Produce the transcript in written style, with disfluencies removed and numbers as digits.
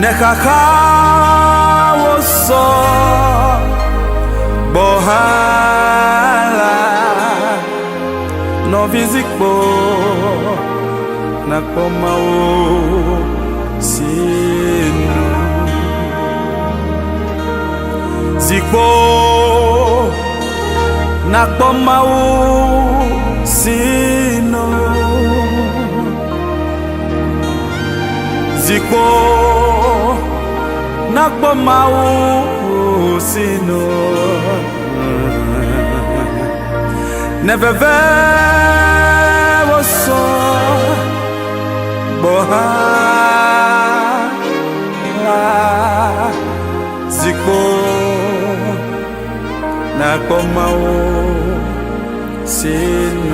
Ne xaxawo sɔ gbɔ hã la, nɔvi zikpo nakpɔ Mawu sinu. Zikpo nakpɔ Mawu sinu. Zikpo nakpɔ Mawu sinu. Ne veve wo sɔ gbɔ hã la, zikpo nakpɔ Mawu sinu.